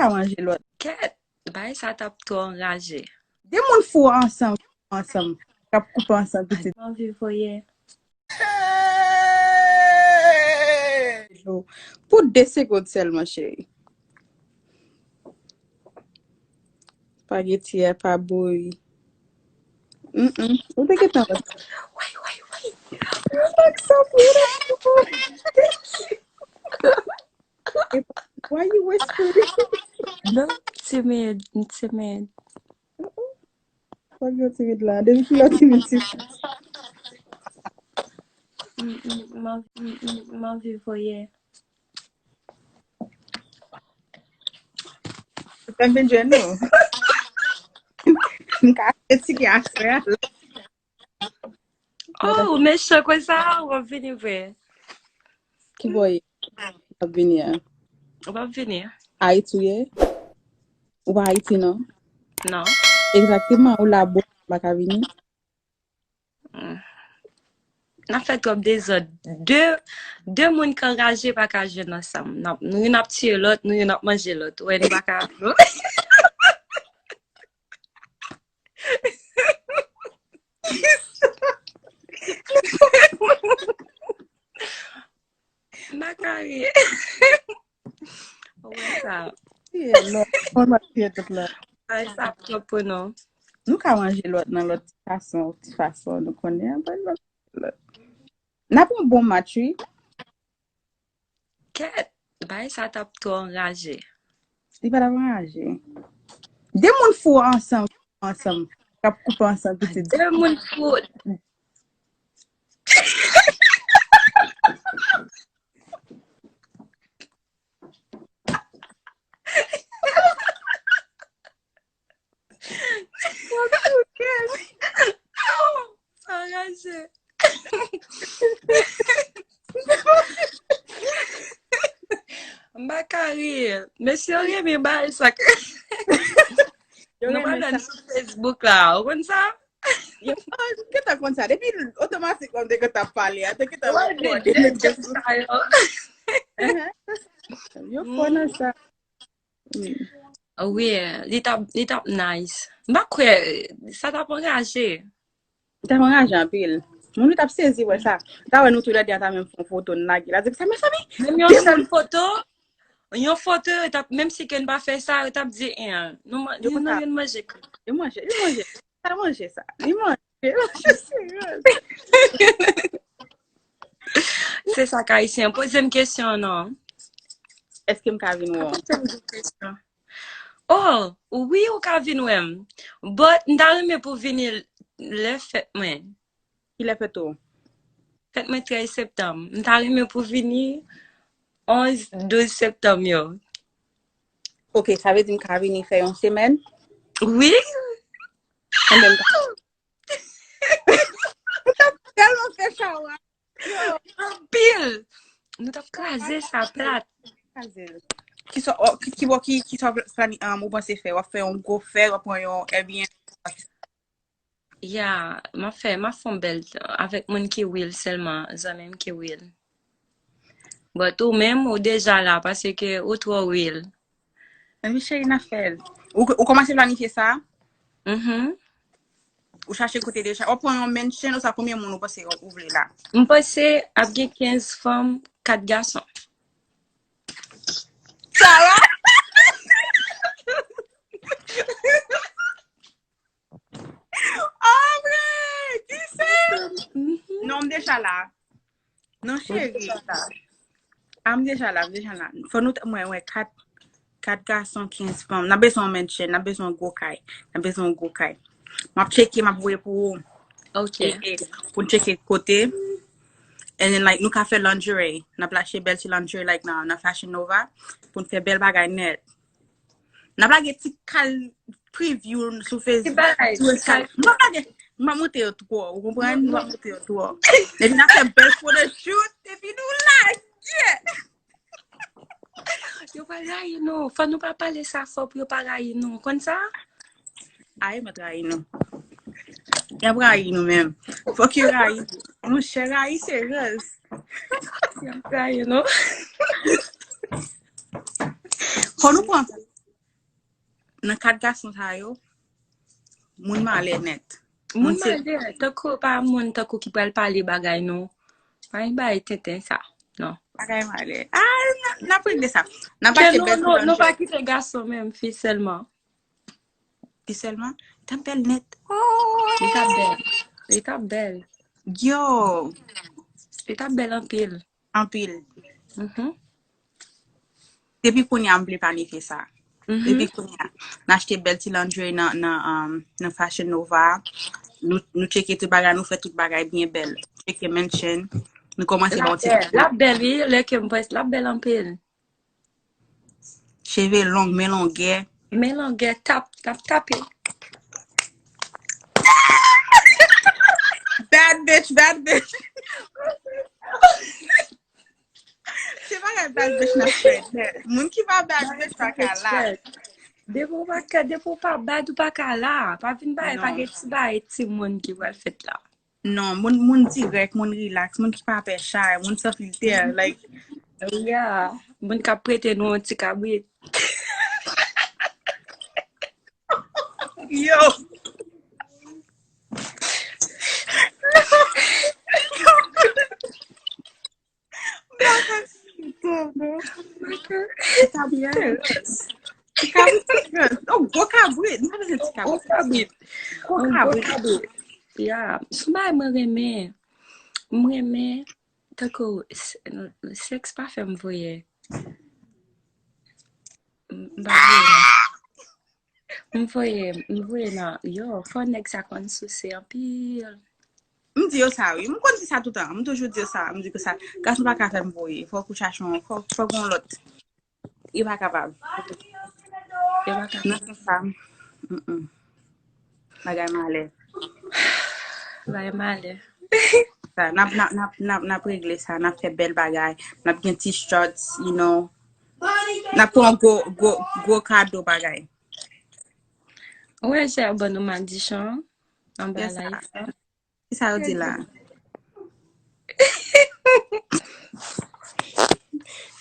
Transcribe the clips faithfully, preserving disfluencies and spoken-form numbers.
ka manje lòt. Kèt, bagay sa t ap twò anraje. De moun fou ansanm, ansanm, k ap koupe ansanm pitit. M anvi voye. Pou de segonn sèlman, cheri. Spaghetti a pa bouyi. Mm-mm. Ou te gentan wè. Why, why, why? Like something. Why you whispering? Non, timid, m timid. Fòk yo timid la. Depi kilè w timid, ti fi? M- m- m anvi- m- m- m anvi voye. Ou fè m vin jwenn ou. M ka fè ti gason a. Oh, ou mechan konsa, w ap vini vre. Ki bò w ap vini a? W ap vini. Ayiti ou ye? Ou pa Ayiti, non? Non. Egzakteman, ou la bò, m pa ka vini. N ap fè twòp dezòd. De, de moun k anraje pa ka jwenn ansanm. N ap, nou youn ap tiye lòt, nou youn ap manje lòt. Ou wè, nou pa ka. M pa ka ri. Ou wè sa. Yeah, non. Mwen, m ap tiye tout la. Ay, sa ap twòp pou nou. Nou ka manje lòt nan lòt ti fason, ti fason, nou konnen, anpil lòt. N ap yon bon match, wi. Kèt, bagay sa t ap twò anraje. Li pa t ap anraje. De moun fou ansanm, ansanm, k ap koupe ansanm pitit. De moun fou. Sa anraje. M pa ka ri. Mesye yo renmen bagay sa. Yo renmen sa. Nou pral sou Facebook la. Ou konn sa? Yo, oh, m gentan konn sa. Depi otomatikman m te gentan pale a, te gentan rekòde. Yo fò nan sa. Wi, li t ap, li t ap nice. M pa kwè, sa t ap anraje. Li t ap anraje anpil. Moun yo t ap sezi wè sa. Ta wè nou toulède a ta menm fè yon foto n lage la. Di sa, mezanmi, menm yon sèl foto, yon foto, yo t ap, menm si ke n pa fè sa, yo t ap di, en, nou, nou, nou manje. Yo manje, yo manje. Sa manje sa. Li manje. Li manje, serye. Se sa k ayisyen. Poze m kesyon, non. Èske m ka vin wè w? Poze m de kesyon. Oh, wi, ou ka vin wè m. But, m ta renmen pou vini lè fèt mwen. Ki lè fèt ou? Fèt mwen trèz septanm. M ta renmen pou vini onz, douz septanm yo. Ok, sa vle di m ka vini fè yon semèn? Wi. Konbyen m ka Ou t ap tèlman fè chawa. Anpil. Nou t ap kraze sa plat. Kraze l. Ki sa, oh, ki, ki bò, ki, ki sa w plani, um, ou panse fè? W ap fè yon gwo fèt, w ap pran yon Airbnb? Ya, m ap fè, m ap fè yon bèl, avèk moun ki real sèlman, zanmi m ki real. But ou menm, ou deja la, paske ou twò real. Anvi cheri, n a fè l. Ou, ou kòmanse planifye sa? Mhm. Ou chache kote deja? Ou pran yon mansion ou sa, konbyen moun ou panse ou vle la? M panse ap gen kenz fanm, kat gason. Sa va? Oh, vre! Ki se? Non, m deja la. Non, cheri. A, m deja la, m deja la. Fò nou, mwen, wè, kat, kat gason, kenz fanm. N ap bezwen yon mansion, n ap bezwen yon gwo kay. N ap bezwen yon gwo kay. M ap tcheke, m ap voye pou ou. Ok. Pou n tcheke kote. And then, like, nou ka fè lingerie. N ap lache bèl ti lingerie, like, nan, nan Fashion Nova. Pou n fè bèl bagay nèt. N ap lage ti kal preview sou Facebook. M ap lage, m ap monte yo twò, ou konprann? M ap monte yo twò. Epi n ap fè bèl photoshoot, epi nou lage. Yo pa rayi nou. Fò nou pa pale sa fò pou yo pa rayi nou. Konn sa? Ay, mwen rayi nou. Y ap rayi nou menm. Fòk yo rayi. Monchè, rayi se rèz. Y ap rayi nou. Fò nou pran Nan kat gason sa yo, moun malè nèt. Moun malè, tankou pa moun tankou ki pral pale bagay non. Pa yon bagay tenten sa, non. Bagay malè. Ah, n ap regle sa. N ap achte bèl ti. Non, non, pa kite gason menm, fi sèlman. Fi sèlman? T ap bèl nèt. Oh! Li t ap bèl. Li t ap bèl. Yo! Li t ap bèl anpil. Anpil. Mhm. Depi kounye a m vle planifye sa. Mhm. Depi kounye a. N achte bèl ti lingerie nan, nan, um, nan Fashion Nova. Nou, nou tcheke tout bagay, nou fè tout bagay byen bèl. Tcheke Mansion. Nou kòmanse ba yon ti. L ap bèl, wi. Lè ke m près, l ap bèl anpil. Cheve long, men longè. Men longè, tap, tap, tape. Bad bitch, bad bitch. Se bagay bad bitch n ap fè. Moun ki pa bad bitch pa ka la. Depi w pa ka, depi w pa bad, ou pa ka la. Pa vin bay, pa gen ti bay timoun ki pral fèt la. Non, moun, moun dirèk, moun rilaks, moun ki pa pè chay, moun san filtè, like. Yeah, moun k ap prete nou yon ti kabrit. Yo. Bagay sa, non. Ti kabrit. Ti kabrit. Yon gwo kabrit. Nou pa bezwen ti kabrit. Gwo kabrit. Gwo kabrit. Ya, sou bagay mwen renmen. Mwen renmen, tankou, sèks pa fè m voye. M pa voye non. M voye, m voye nan, yo, fò nèg sa konn souse anpil. M di yo sa, wi. M konn di sa toutan. M toujou di yo sa. M di yo sa. Gason pa ka fè m voye. Fòk ou chache yon, fòk, fòk yon lòt. Yo pa kapab. Yo pa kapab. Nan sans sa, mm-mm. Bagay malè. Bagay malè. Sa, n ap, n ap, n ap, n ap, n ap regle sa. N ap fè bèl bagay. N ap gen t-shirts, you know. N ap pran gwo, gwo, gwo kado bagay. Ou wè jè ban nou madichon anba live la. Kisa yo di la?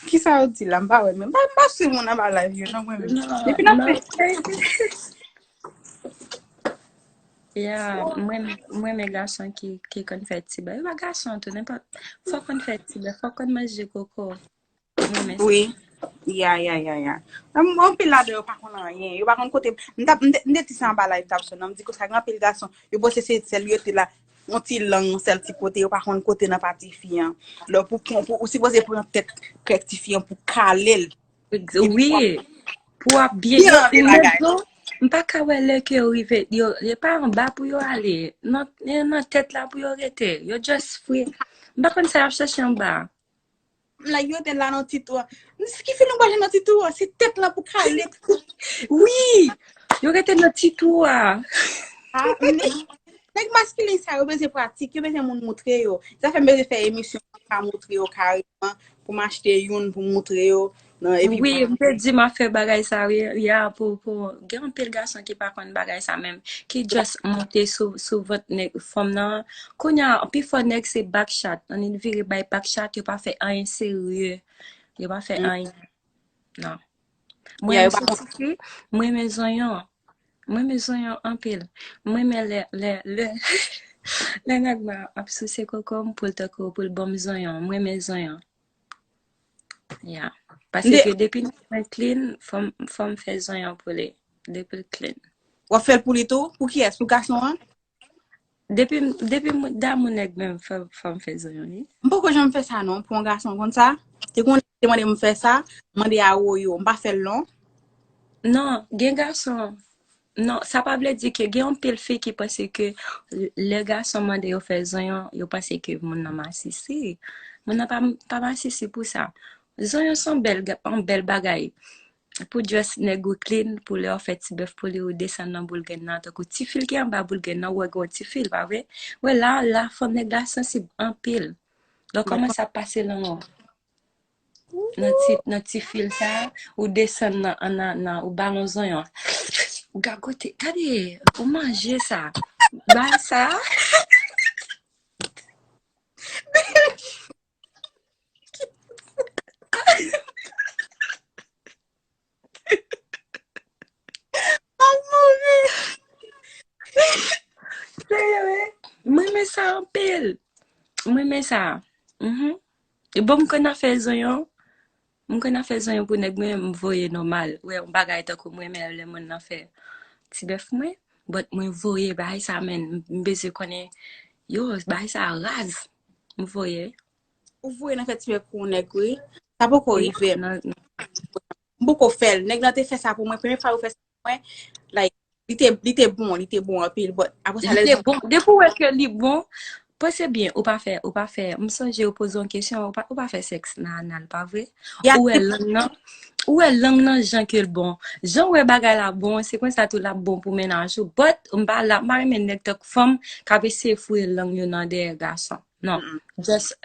Kisa yo di la? M pa wè menm. M pa, m pa swiv moun anba live yo non mwen menm. Depi n ap fè. Ya, mwen, mwen renmen gason ki, ki konn fè ti bèf. E pa gason tou, nenpòt. Fò konn fè ti bèf, fò konn manje koko. Wi. Ya, ya, ya, ya. Anpil ladan yo pa konn anyen. Yo pa konn kote. M t ap, m te, m te di sa anba live t ap sou non. M di konsa gen anpil gason. Yo panse se sèl yo te la. Yon ti lang, yon sèl ti kote. Yo pa konn kote nan pa ti fi an. Lè pou, pou, pou, ou sipoze pran tèt kèk ti fi an pou kale l. Wi. Pou w ap byen. M pa ka wè lè ke yo rive. Yo, e pa anba pou yo ale. Nan, nan tèt la pou yo rete. Yo just fre. M pa konn sa y ap chèche anba. Like yo te la nan ti twou a. M di, ki fi nou pral jwenn nan ti twou a? Se tèt lan pou kale. Wi! Yo rete nan ti twou a. Nèg maskilen sa yo bezwen pratik, yo bezwen moun moutre yo. Sa fè m bezwen fè emisyon pou m ka moutre yo kareman, pou m achte youn pou m moutre yo. Wi, m te di m ap fè bagay sa wi, ya, pou, pou, gen anpil gason ki pa konn bagay sa menm, ki just monte sou, sou vant nèg, fanm nan, Kounye a, pifò nèg se back shot. Ann vire bay back shot, yo pa fè anyen serye. Yo pa fè anyen. Non. Mwen menm se ti fi, mwen renmen zonyon. Mwen renmen zonyon anpil. Mwen renmen lè, lè, lè, lè nèg mwen ap souse koko m pou l tankou pou l ban m zonyon. Mwen renmen zonyon. Ya. Paske depi nèg mwen clean, fò m, fò m fè zonyon pou li. Depi l clean. W ap fè l pou li tou? Pou kiyès? Pou gason an? Depi, depi m damou nèg menm, fò, fò m fè zonyon, wi. M poko janm fè sa non, pou yon gason konn sa. Te konn te mande m fè sa, mande a woyo, m pa fè l non. Non, gen gason. Non, sa pa vle di ke gen yon pil fi ki panse ke lè gason mande yo fè zonyon, yo panse ke moun nan masisi. Moun nan pa, pa masisi pou sa. Zonyon se yon bèl, yon bèl bagay. Pou just nèg ou clean, pou lè w fè ti bèf pou li, ou desann nan boul grenn nan, tankou ti fil ki anba boul grenn nan, ou wè gen yon ti fil, pa vre? Wè la, la, fò nèg la sansib anpil. Donk, kòman sa pase lan ou? Nan ti, nan ti fil sa, ou desann nan, nan, nan, ou ba l yon zonyon. Ou gagote, gade, ou manje sa. Ba l sa. renmen sa anpil. Mwen renmen sa. Mhm. E bon, m konn afè zonyon. M konn afè zonyon pou nèg mwen, m voye nòmal. Wè, yon bagay tankou mwen renmen lè moun nan fè ti bèf mwen. But mwen voye bagay sa, men m bezwen konnen, yo, bagay sa raz. M voye. Ou voye nan fè ti bèf pou yon nèg, wi. Sa poko rive m. M poko fè l. Nèg lan te fè sa pou mwen. Premye fwa yo fè sa pou mwen, like, li te, li te bon, li te bon anpil. But apre sa, lè bon, depi w wè ke li bon, panse byen, ou pa fè, ou pa fè. M sonje yo poze yon kesyon, ou pa, ou pa fè sèks nan anal, pa vre? Ou wè lang nan, ou wè lang nan jan ke l bon. Jan w wè bagay la bon, se konsa tou l ap bon pou mennaj ou. But m pa la, m pa renmen nèg tank fanm k ap eseye foure lang yo nan dèyè gason. Non. Just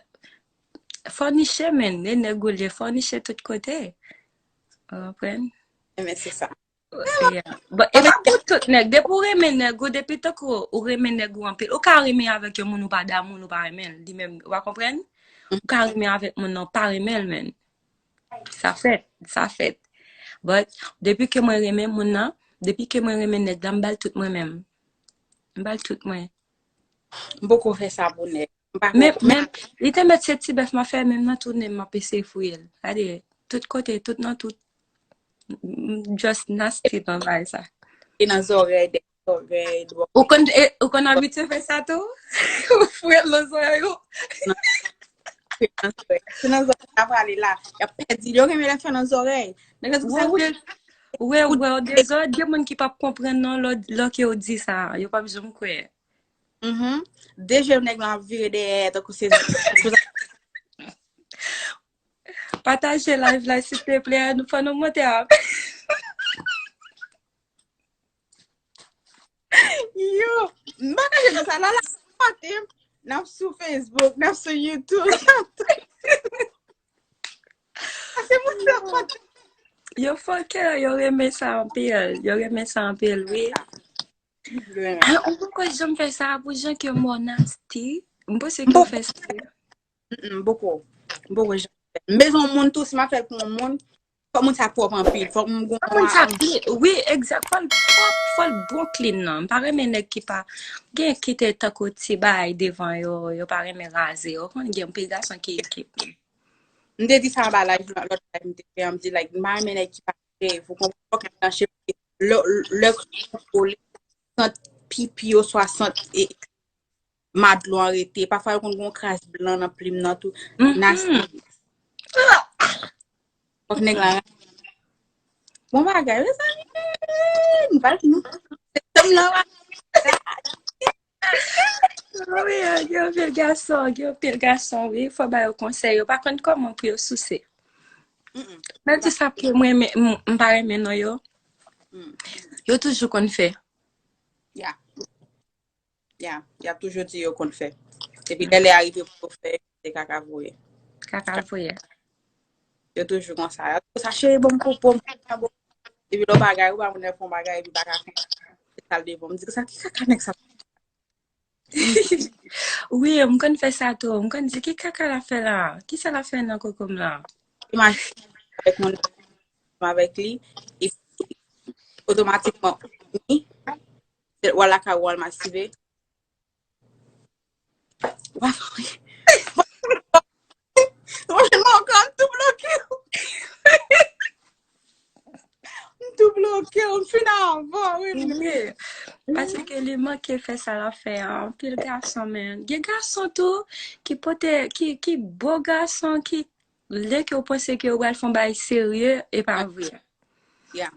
fò niche, men, e nèg ou l ye, fò niche tout kote. Ou konprann? Men se sa. Yeah. But e pa pou tout nèg. Depi ou renmen nèg ou, depi tankou ou renmen nèg ou anpil, ou ka renmen avèk yon moun ou pa damou l, ou pa renmen l, li menm, ou pa konprann? Ou ka renmen avèk moun nan, ou pa renmen l, men. Sa fèt, sa fèt. But depi ke mwen renmen moun nan, depi ke mwen renmen nèg la, m ba l tout mwen menm. M ba l tout mwen. M poko fè sa pou nèg. M pa Men, konprann. Men, li te mèt se ti bèf m ap fè, menm nan tounen m ap eseye fouye l. Gade, tout kote, tout nan tout. M just nasty nan bagay sa. E nan zòrèy, dèyè zòrèy, dwòl. Ou konn, e, ou konn abitye fè sa tou? Ou fouye l nan zòrèy ou? Se nan zòrèy. Se nan zòrèy la prale la. Y ap pèdi. Yo renmen lè fè nan zòrèy. Nèg la di sa. Wè, wè, wè, dezòd, gen moun ki p ap konprann non, lò, lò ke w di sa, yo p ap janm kwè. Mhm. De je nèg lan ap vire dèyè tankou se Pataje live la, silteplè, nou fò nou monte a. Yo, m pa ka jwenn sa la, la pote m. N ap sou Facebook, n ap sou YouTube. Se moun sa pote. Yo fòkè, yo renmen sa anpil. Yo renmen sa anpil, wi. Ah, ou poko janm fè sa pou jan ke mò nasty. M panse ke w fè sa. M poko. M poko janm fè. M bezwen yon moun tou, si m ap fè l pou yon moun, fòk moun sa pwòp anpil. Fòk m gon. Fòk moun sa clean. Wi, egzak. Fò l pwòp, fò l bon clean nan. M pa renmen nèg ki pa gen kite tankou ti bagay devan yo, yo pa renmen raze. Ou konn gen anpil gason ki, ki M te di sa anba live lòt live m te fè an, m di like m pa renmen nèg ki pa shave, ou konprann, fòk nèg lan shave. Lè lè kole, sant pipi oswa sant e, madlo an rete. Pafwa yo konn gon kras blan nan plim nan tou. Nasty. Fòk nèg la. Bon bagay, mezanmi. Nou pral nou. Septanm nan. Wi, gen anpil gason, gen anpil gason, wi. Fò ba yo konsèy. Yo pa konn kòman pou yo souse. Menm ti sa ke mwen, m pa renmen non yo. Yo toujou konn fè. Ya. Ya, y ap toujou di yo konn fè. Epi lè lè a rive pou yo fè, se kaka voye. Kaka voye. Yo toujou konsa. Y ap di sa, cheri, bon, pou, pou, pou, pou. Epi lè w bagay, ou pa moun fè yon bagay, epi baka fè. Se sal devan. M di sa, ki kaka nèg sa? Wi, m konn fè sa tou. M konn di, ki kaka l ap fè la? Kisa l ap fè nan koko m la? Imajine avèk moun, avèk li, epi otomatikman, ou fini, w al lakay ou al masive. W ap fè. Ou fè m ankò, m tou bloke w. M tou bloke w, m fin avan, wi. Paske li manke fè sa l ap fè a. Anpil gason, men. Gen gason tou ki pote, ki, ki bo gason, ki lè ke w panse ke w pral fè yon bagay serye, e pa vre. Ya.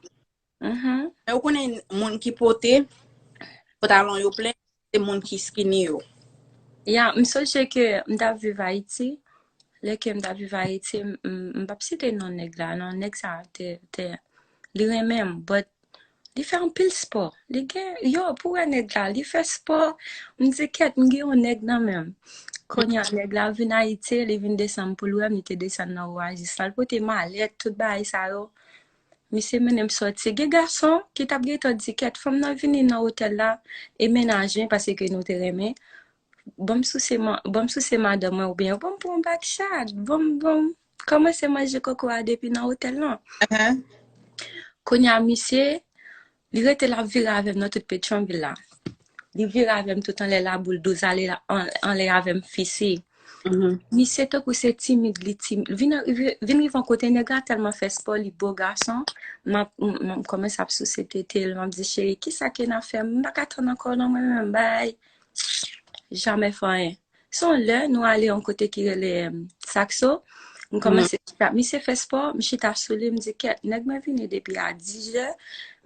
Men ou konnen moun ki pote pantalon yo plen, se moun ki skinny yo. Ya, m sonje ke m t ap viv Ayiti. Lè ke m t ap viv Ayiti, m, m, m p ap site non nèg la, non, nèg sa te, te, li renmen m, but li fè anpil spò. Li gen, yo, pou wè nèg la, li fè spò. M di, kèt, m gen yon nèg nan men m. Kounye a, nèg la vin Ayiti, li vin desann pou l wè m, li te desann nan Oasis la. L pote malèt, tout bagay sa yo. Misye mennen m sòti. Gen gason ki t ap gentan di, kèt, fanm nan vini nan otèl la, e mennaj mwen, paske nou te renmen. Ban m souse, ban m souse madanm mwen, oubyen ban m pran yon bak chat, ban m, ban m kòmanse manje koko a depi nan otèl lan. Kounye a, misye, li rete l ap vire avè m nan tout Petyonvil la. Li vire avè m tout anlè laboul douz ale anlè avè m fisi. Misye tankou se timid, li timid. Vin, vin rive yon kote, nèg la tèlman fè spò, li bo gason. M ap, m, m kòmanse ap souse tete l, m ap di, cheri, kisa ke n ap fè? M pa ka tann ankò non, mwen menm, bay. Jamè fè anyen. Se yon lè, nou ale yon kote ki rele Sakso. M kòmanse chita. Misye fè spò, m chita sou li, m di, kèt, nèg mwen vini depi a dis zè,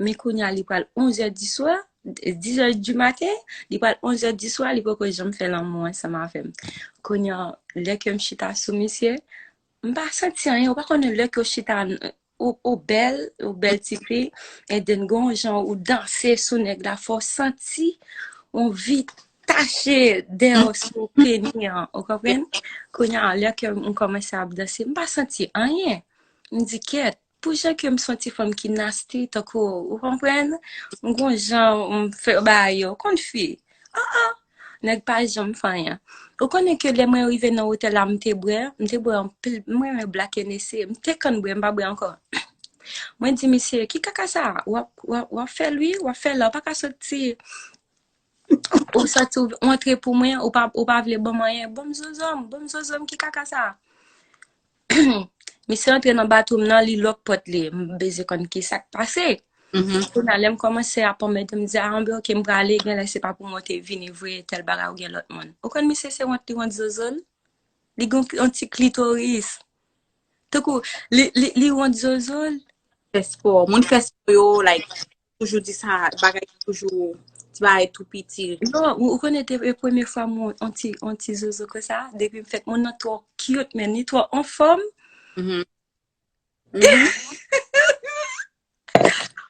men kounye a li pral onz zè di swa, dis zè di maten, li pral onz zè di swa, li poko janm fè lanmou ansanm avè m. Kounye a, lè ke m chita sou misye, m pa santi anyen, ou pa konnen lè ke w chita ou, ou bèl, ou bèl tifi, and then gon jan ou danse sou nèg la, fò w santi yon vi tache dèyè w sou peni an, ou konprann? Kounye a, lè ke m kòmanse ap danse, m pa santi anyen. M di, kèt, pou jan ke m se yon ti fanm ki nasty, tankou, ou konprann? M gon jan m fè bagay yo, konn fi. Ah, ah. Nèg pa janm fè anyen. Ou konnen ke lè mwen rive nan otèl la, m te bwè, m te bwè anpil, m renmen Black Hennessy, m te konn bwè, m pa bwè ankò. Mwen di misye, ki kaka sa? W ap, w ap, w ap fè l wi, w ap fè l la, w pa ka soti. Ou soti, ou antre pou mwen, ou pa, ou pa vle ban m anyen. Ban m zozo m, ban m zozo m, ki kaka sa? Misye antre nan bathroom nan, li lòk pòt li. M bezwen konn ki sa k pase. Kounye a, lè m kòmanse ap anmède, m di, a, anben, oke, m prale, genlè se pa pou mwen te vini vre, tèl bagay oubyen lòt moun. Ou konn misye se wont li wont zozo l? Li gen yon ti klitoris. Tankou, li, li, li wont zozo l. Fè spò. Moun ki fè spò yo, like, toujou di sa, bagay toujou, ti bagay tou piti. Non, ou, ou konnen te e premye fwa m wont yon ti, yon ti zozo konsa, depi m fèt, moun nan twò cute, men li twò anfòm.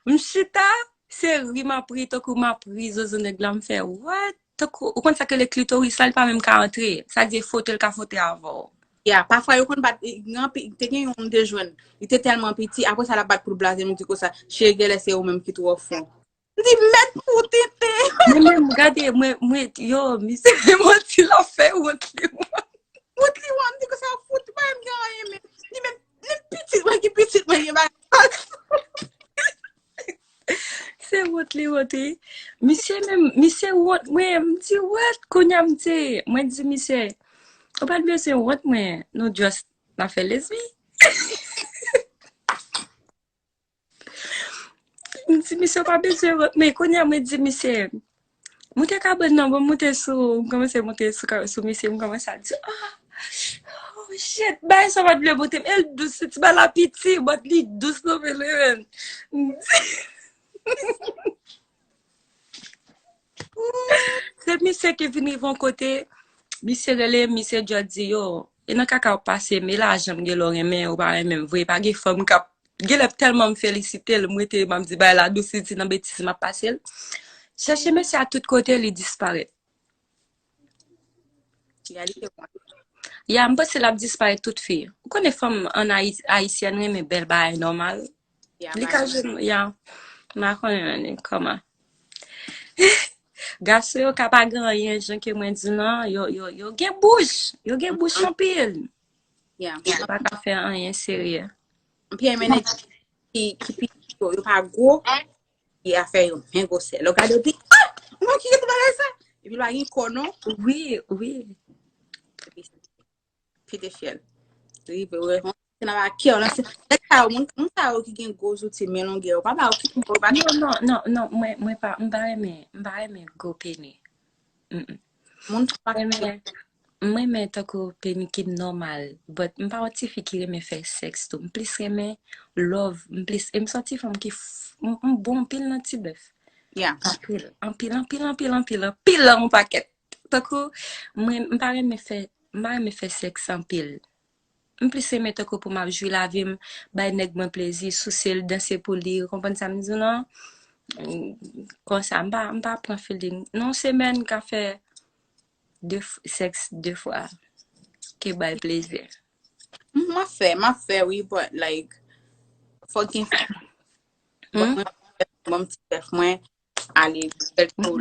M chita, se ri m ap ri, tankou m ap ri, zozo nèg la, m fè, what? Tankou, ou konn sa ke le klitoris la, li pa menm ka antre. Sa di, fwote l ka fwote avè w. Ya, pafwa yo konn bat, e, gen anpi-, te gen yon m te jwenn. Li te tèlman piti, apre sa, l ap bat pou l blaze, m di konsa, cheri, genlè se ou menm ki twò fon. M di, mèt pou tenten. Mwen menm, gade, mwen, mwen, yo, misye, mwen di l ap fè wont li wont. Wont li wont, m di konsa, fout, mwen, m gen anyen, men. Li menm, menm pitit, mwen ki pitit, mwen, gen bagay. Se wont li wont, wi. Misye menm, misye wont, mwen, m di, what? Kounye a, m di, mwen di misye, ou pa t bezwen wont, mwen, nou just, n ap fè lezbi. M di, misye, ou pa bezwen wont, men kounye a, mwen di, misye, moute kabann nan, bon, moute sou, m kòmanse moute sou, ka- sou misye, m kòmanse ap di, ah, oh, shit, bay sa pa t vle moute m, e l dous, se ti bagay la piti, but li dous nan men l, men. Se misye ki vin rive yon kote, misye rele, misye just di, yo, e nan kaka w pase, men lajan m gen lè w renmen, ou pa renmen m vre, pa gen fanm k ap, genlè tèlman m felisite l, m rete, m ap di, bay la dous, li di nan betiz, m ap pase l. Chèche mesye a tout kote, li disparèt. Realite, mwen. Ya, m panse l ap disparèt tout fi. Ou konnen fanm an Ayi-, ayisyèn renmen bèl bagay nòmal. Ya, li ka jwenn, ya. M pa konnen kòman. Gason yo ka pa gen anyen, jan ke mwen di nan, yo, yo, yo gen bouch. Yo gen bouch anpil. Ya. Yo pa ka fè anyen serye. Anpil men nèg ki, ki piti yo, yo pa gwo. E afè yo, men gwosè. Lè w gade, w di, ah! Mwen ki gen tout bagay sa? Epi l pa gen kò, non. Wi, wi. Pete fyèl. Rive, wè, se nan va kè w, nan se, nèg sa yo, moun, moun sa yo ki gen gwo zouti, men longè, yo pa ba yo ki pou yo pa. Non, non, non, non, mwen, mwen pa, m pa renmen, m pa renmen gwo peni. Mm, mm. Moun sa pa renmen. Mwen renmen tankou peni ki nòmal, but m pa yon ti fi ki renmen fè sèks tou. M plis renmen love, m plis, e m se yon ti fanm ki f-, m, m bon anpil nan ti bèf. Ya. Anpil, anpil, anpil, anpil, anpil, anpil, yon pakèt. Tankou, mwen, m pa renmen fè, m pa renmen fè sèks anpil. M plis renmen tankou pou m ap jwi lavi m, bay nèg mwen plezi, souse l, danse pou li, ou konprann sa m di w lan? Konsa, m pa, m pa pran feeling. Nan yon semèn, m ka fè de f-, sèks de fwa. Ke bay plezi. M ap fè, m ap fè, wi, but, like, fòk gen, fòk mwen, mwen, ti bèf mwen, ale, bèl tou,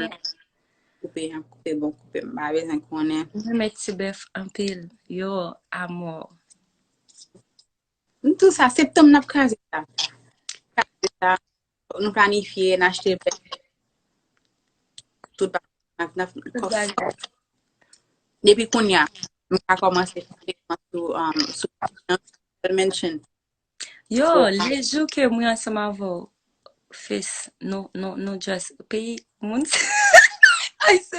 koupe, koupe, bon, koupe, m pa bezwen konnen. Mwen renmen ti bèf anpil, yo, amò. M tou sa, septanm n ap kraze sa. Kraze sa, nou planifye, n achte bèf. Tout bagay. N ap, n ap, depi kounye a, m ka kòmanse fè sou, um, sou mention. Yo, so, le jou ke mwen ansanm avè w, Fes, nou, nou, nou just peyi moun. Ay, se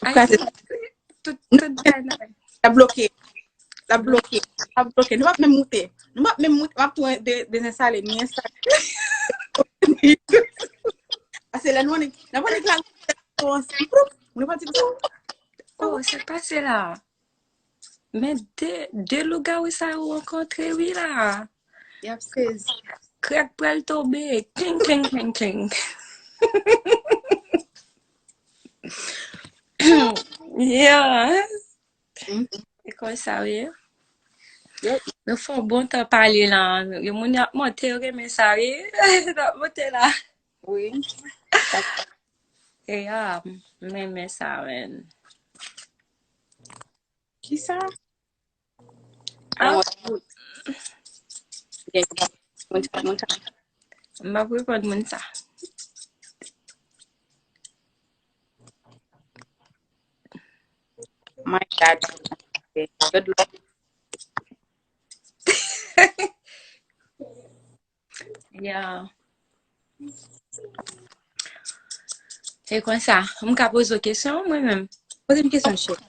Ay, tout, tout bagay nan. La bloke. La bloke. La bloke. Nou p ap menm moute. Nou p ap menm moute. M ap tou de, dezenstale. Mi enstale. Paske lè nou annik, lè nou annik la, nou pati konsa. Oh, sa k pase la? Men de, de lougawou sa yo rankontre, wi la. Y ap sezi. Krèk pral tonbe. Kling, kling, kling, kling. Yeah. Mm. E konsa, wi. Yep. Nou fè yon bon tan pale la. Yo moun y ap monte, yo renmen sa, wi. Y ap monte la. Wi. E ya, m renmen sa, men. Kisa? Ah. Moun sa, moun sa. M ap reponn moun sa. My God. Good luck. Yeah. E konsa, m ka poze w kesyon, mwen menm? Poze m kesyon, cheri.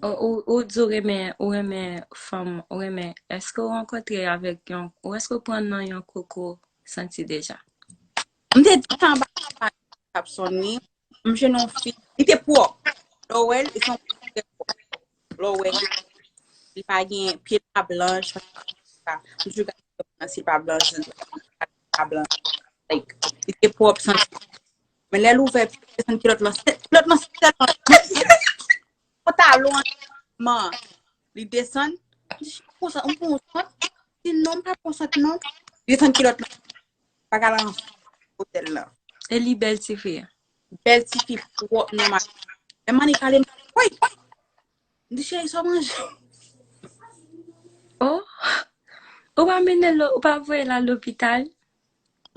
Ou, ou, ou di w renmen, ou renmen fanm, ou renmen, èske w rankontre avèk yon, ou èske w pran nan yon koko santi deja? M te di sa anba k ap sonn wi. M jwenn yon fi, li te pwòp. Lè w wè l, li se yon fi ki trè pwòp. Lè w wè l, li pa gen, pye l pa blanch, pa, m toujou gade si l pa blanch, pa blanch. Like, li te pwòp, santi. Men lè l ouvè pye l, desann kilòt lan, kilòt lan se tèlman pantalon an, man, li desann, m pran yon sant, m pran yon sant, di non, m pa pran sant non. Li desann kilòt lan, pa ka al nan otèl lan. E li bèl tifi? Bèl tifi, pwòp, nòmal. Lè m annik ale, m, woy! M di, cheri, sa w manje? Oh, ou pa mennen l, ou pa voye l al lopital?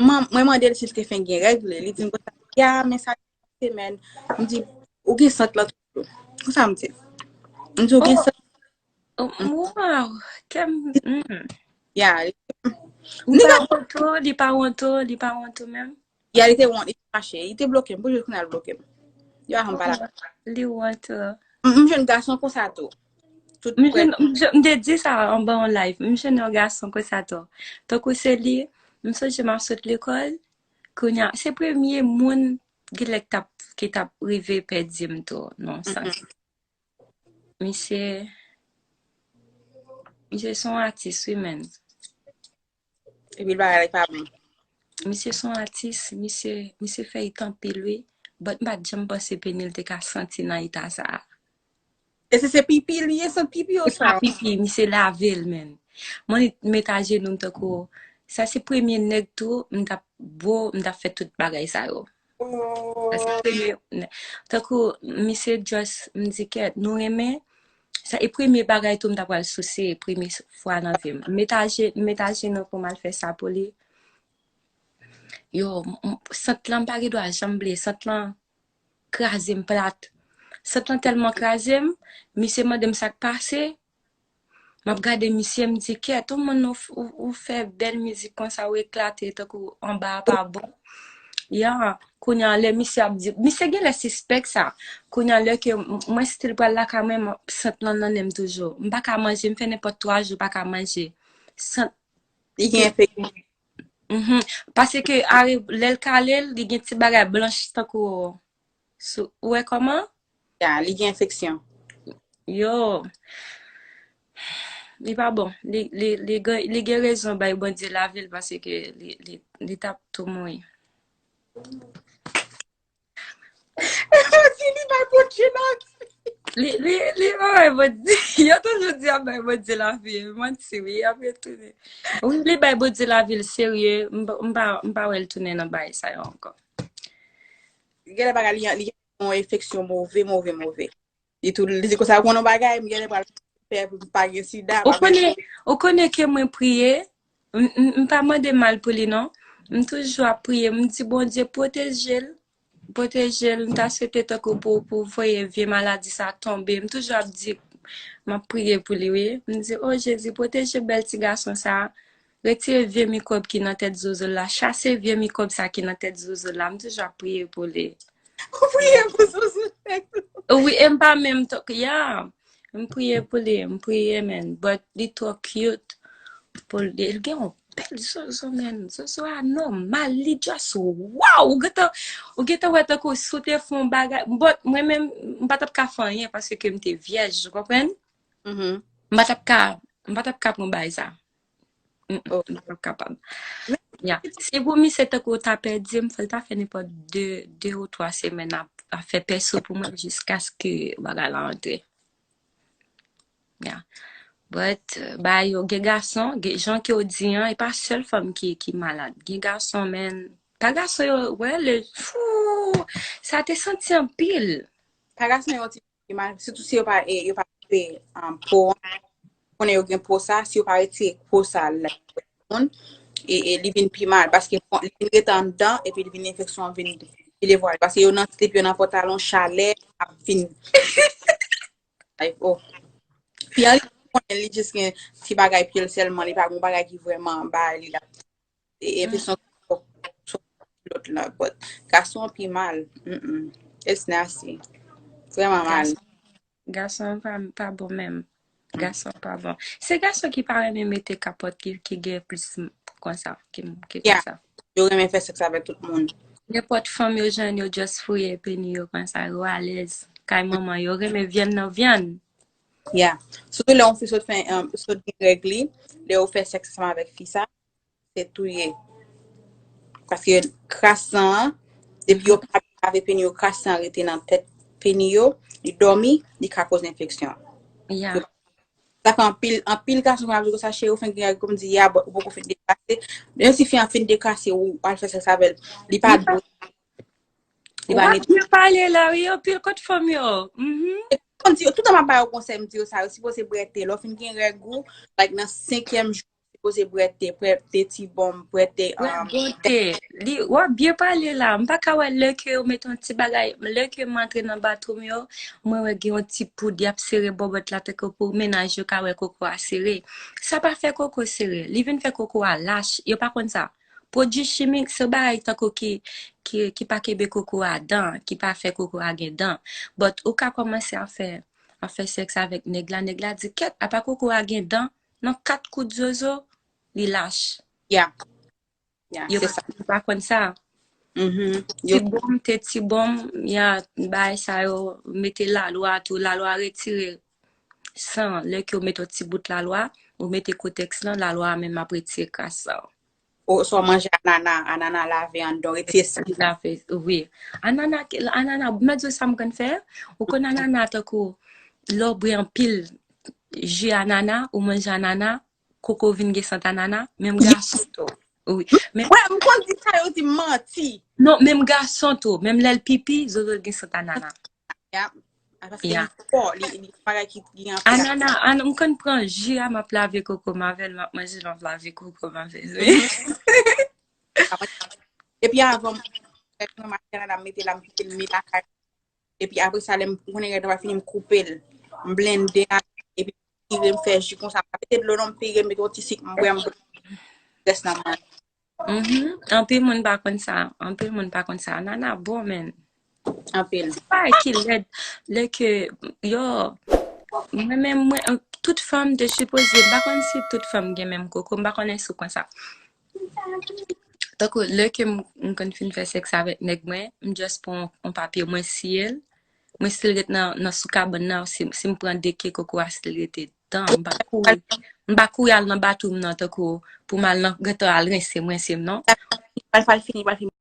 Mwen, mwen mande l si l te fin gen règ li. Li di m konsa, ya, men sa semèn. M di, ou gen sant lan toujou. Konsa m di. M di, ou gen sant. Oh, wow, kè m, mm. Ya, li pa wont ou, li pa wont ou, li pa wont ou menm? Ya, li te wont, li te fache, li te bloke m, pou jis kounye a l bloke m. Li pa janm pale. Oh, li wont ou. M, m jwenn gason konsa tou. Tout m jwenn, m jwenn, m te di sa anba yon live, m jwenn yon gason konsa tou. Tankou se li, m sonje m ap sot lekòl, kounye a, se premye moun genlè k t ap, ki t ap rive pèdi m tou, nan yon sans. Misye, misye se yon atis, wi, menn. Epi l bagay la pa bon. Misye se yon atis, misye, misye fè it anpil, wi. But m pa t janm panse Penny l te ka santi nan eta sa a. E se, se pipi li ye, sant pipi oswa? Se pa pipi, misye lave l, menn. Mwen met ajenou m tankou, sa se premye nèg tou, m t ap bo, m t ap fè tout bagay sa yo. Oh. Sa se premye, tankou, misye just, m di kèt, nou renmen, sa e premye bagay tou m ta pral souse, premye fwa nan vi m. M met aje, m met ajenou pou m al fè sa pou li. Yo, m, m, sant lan m pa gen dwa janm bliye, sant lan kraze m plat. Sant lan tèlman kraze m, misye mande m sa k pase, m ap gade misye, m di, kèt, ou moun ou, ou, ou fè bèl mizik konsa, ou eklate tankou anba a pa bon. Ya, kounye a lè misye ap di, misye genlè sispèk sa. Kounye a lè ke m, mwen still pral lakay mwen, m ap sant lan nan nen m toujou. M pa ka manje, m fè nenpòt twa jou pa ka manje. Sant. Li gen enfeksyon. Mhm. Paske are, lè l kale l, li gen ti bagay blanch tankou sou, ou wè kòman? Ya, li gen enfeksyon. Yo. Li pa bon. Li, li, li gen, li gen rezon bay Bondye lavi l paske li, li, li t ap tou mouri. Li di li bay Bondye lavi. Li, li, li pa bay Bondye. Yo toujou di ap bay Bondye lavi. Manti, wi, ap retounen. Wi, li bay Bondye lavi l serye. M pa, m pa, m pa wè l tounen nan bagay sa yo ankò. Genlè bagay li, li gen yon enfeksyon move, move, move. Li tou, li di konsa, ou konn yon bagay, m genlè pral fè pou m pa gen sida, ou pa gen konnen, ou konnen ke mwen priye, m, m, m pa mande mal pou li non, M toujou ap priye, m di Bondye pwoteje l, pwoteje l, m ta swete tankou pou, pou voye vye maladi sa tonbe. M toujou ap di, m ap priye pou li, wi. M di, o Jezi, pwoteje bèl ti gason sa. Retire vye mikwòb ki nan tèt Zozo la. Chase vye mikwòb sa ki nan tèt Zozo la. M toujou ap priye pou li. Ou priye pou Zozo nèg. Wi, e m pa menm tok, ya. M priye pou li, m priye, man. But li twò cute. Pou li, li gen yon bèl Zozo, man. Zozo a nòmal, li just wow. Ou gentan, ou gentan wè tankou si w te fè yon bagay. But mwen menm, m pa t ap ka fè anyen paske ke m te vyèj, ou konprann? Mhm. M pa t ap ka, m pa t ap ka pran bagay sa. Mm, mm, oh, m p ap kapab. Ya. Si pou misye tankou ta pèdi m, fò l ta fè nenpòt de, de ou twa semèn ap, ap fè pèso pou mwen jiskaske bagay la antre. Ya. But, euh, ba yo, gen gason, gen, jan ke w di an, e pa sèl fanm ki, ki malad. Gen gason, men, pa gason yo, wè, le, fou, sa te santi anpil. Pa gason yo, ti Iman-, sitou si yo pa, e, yo pa koupe, um, po an. Konnen yo gen po sa, si yo pa retire po sa, like, moun, e, e li vin pi mal, paske li vin rete anndan, epi li vin enfeksyon an vin pi devwale. Paske yo nan slip, yo nan pantalon, chalè ap vin. Like, oh. Pi an li konnen li jis gen ti bagay pye l sèlman, li pa gen bagay ki vrèman ba li la. E, e epi son, son lòt la, but gason an pi mal. Mm-mm. It's nasty. Vrèman mal. Gason, gason pa, pa bon menm. Gason pa bon. Se gason ki pa renmen mete kapòt ki, ki gen plis m-, konsa, ki, ki Yeah. Konsa. Yo renmen fè sèks avèk tout moun. Nenpòt fanm yo jwenn, yo just fouye peni yo konsa, yo alèz. Kay manman, yo renmen vyann nan vyann. Yeah. Sitou lè yon fi sot fè, um, sot gen règ li, lè yo fè sèks ansanm avèk fi sa, se touye. Paske kras san an, depi yo pa lave peni yo, kras san an rete nan tèt peni yo, li dòmi, li ka koz enfeksyon. Yeah. Sa fè anpil, anpil gason konn ap di konsa, cheri, ou fenk gen règ, kòm di, ya, but ou poko fin dekrase. Menm si fi an fin dekrase, ou al fè sèks avè l, li pa dwe. Li pa nèt. Ou ap byen pale la, wi, anpil kot fanm yo. Mhm. E konn di yo, toutan m ap ba yo konsèy, m di yo sa, yo sipoze bwè te. Lè w fin gen règ ou, like, nan senkyèm jou, sipoze bwè te, bwè te ti bonm, bwè te, Bwè um, bon te. Li, w ap byen pale la. M pa ka wè lè ke yo met yon ti bagay, lè ke m antre nan bathroom yo, mwen wè gen yon ti poud, y ap sere bòbòt la, tankou pou mennaj yo ka wè koko a sere. Sa pa fè koko sere, li vin fè koko a lach. Yo pa konn sa. Pwodui chimik, se yon bagay tankou ki, ki, ki pa kenbe koko a dan, ki pa fè koko a gen dan. But ou ka kòmanse ap fè, ap fè sèks avèk nèg la, nèg la di, kèt, apa koko a gen dan, nan kat kout zozo, li lach. Yeah. Yeah, yo se pa, sa. Yo pa konn sa. Mhm. Ti bonm, te ti bonm, ya, bagay sa yo, mete lalwa tou, lalwa retire san, lè ke yo mete yon ti bout lalwa, ou mete kotèks lan, lalwa a menm ap retire kras sa. Oswa manje anana, anana lave anndan, retire san. Lave, wi. Anana, anana, mwen di w sa m konn fè, ou konn anana tankou, lè w bwè anpil ji anana, ou manje anana, koko vin gen sant anana, menm gason tou. Wi. Men Wè, m konn di sa, yo di m manti. Non, menm gason tou, menm lè l pipi, zozo l gen sant anana. Ya. A, paske li fò, li, li bagay ki gen anpil. Anana, an-, m konn pran ji a, m ap lave koko m avè l, m ap manje l, m ap lave koko m avè l. Epi avan, m, m achte anana, m mete la, m kite l mi lakay. Epi apre sa, lè m konnen rèd la fini, m koupe l. M blende a, epi m pire, m fè ji konsa. M pa mete dlo non, m pire, m mete yon ti sik, m bwè, m bwè. Rès nan manje. Mhm. Anpil moun pa konn sa. Anpil moun pa konn sa. Anana bon, men. Anpil. Se pa ki lèd. Lè ke, yo, mwen menm, mwen, tout fanm te sipoze, m pa konn si tout fanm gen menm koko, m pa konnen si w konn sa. Tankou, lè ke m, m konn fin fè sèks avèk nèg mwen, m just pran yon papye, mwen siye l. Mwen still ret nan, nan sou kabann nan, si, si m pran de ke koko a still rete dan, m pa kouri, m pa kouri al nan bathroom nan tankou pou m al nan gentan al rense m, rense m, non. Pral, pral fini, pral fini.